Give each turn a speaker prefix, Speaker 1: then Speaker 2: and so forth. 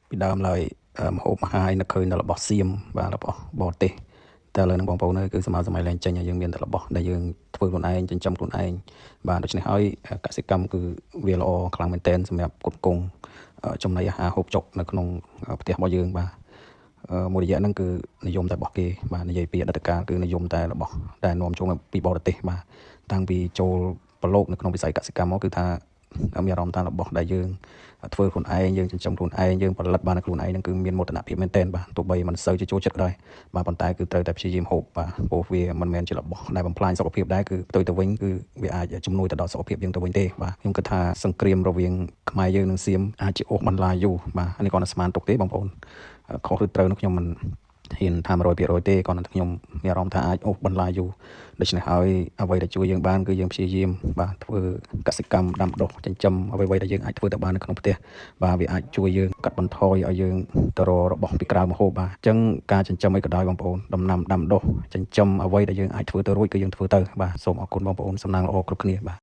Speaker 1: ពីដើមឡើយម្ហូបអាហារនឹកឃើញដល់របស់សៀមបាទរបស់បរទេសតែឥឡូវហ្នឹងបងប្អូនអើយគឺសម័យសម័យឡើងចេញហើយយើងមានតែរបស់ដែលយើងធ្វើខ្លួនឯងចិញ្ចឹមខ្លួនឯងបាទដូច្នេះហើយកសិកម្មគឺវាល្អខ្លាំងមែនទែនសម្រាប់គ្រប់គងចំណីអាហារហូបចុកនៅក្នុងផ្ទះរបស់យើងបាទមួយរយៈហ្នឹងគឺនិយមតែរបស់គេបាទនិយាយពីអតីតកាលគឺនិយមតែរបស់ដែលនាំចូលមកពីបរទេសបាទតាំងពីចូលប្រឡូកនៅក្នុងវិស័យកសិកម្មមកគឺថាមានអារម្មណ៍ថារបស់ដែលយើងធ្វើខ្លួនឯងយើងចិញ្ចឹមខ្លួនឯងយើងផលិតបានខ្លួនឯងហ្នឹងគឺមានមោទនភាពមែនទែនបាទទោះបីមិនសូវជាចូលចិត្តក៏ដោយបាទប៉ុន្តែគឺត្រូវតែព្យាយាមហូបបាទព្រោះវាមិនមែនជារបស់ដែលបំផ្លាញសុខភាពដែរគឺផ្ទុយទៅវិញគឺវាអាចជំនួយទៅដល់សុខភាពយើងទៅវិញទេបាទខ្ញុំគិតថាសង្គ្រាមរវាងខ្មែរយើងនិងសៀមអាចជាអូសបន្លាយយូរបាទនេះគាត់តែស្មានទុកទេបងប្អូនខុសឬត្រូវនោះខ្ញុំមិនហ៊ានថា100%ទេគាត់តែខ្ញុំមានអារម្មណ៍ថាអាចអូសបន្លាយយូរដូច្នេះហើយអ្វីដែលជួយយើងបានគឺយើងព្យាយាមបាទធ្វើកសិកម្មដាំដុះចិញ្ចឹមអ្វីៗដែលយើងអាចធ្វើទៅបាននៅក្នុងផ្ទះបាទវាអាចជួយយើងកាត់បន្ថយឲ្យយើងទៅរករបស់ពីក្រៅមកហូបបាទអញ្ចឹងការចិញ្ចឹមអីក៏ដោយបងប្អូនដំណាំដាំដុះចិញ្ចឹមអ្វីដែលយើងអាចធ្វើទៅរួចគឺយើងធ្វើទៅបាទសូមអរគុណបងប្អូនសំណាងល្អគ្រប់គ្នាបាទ។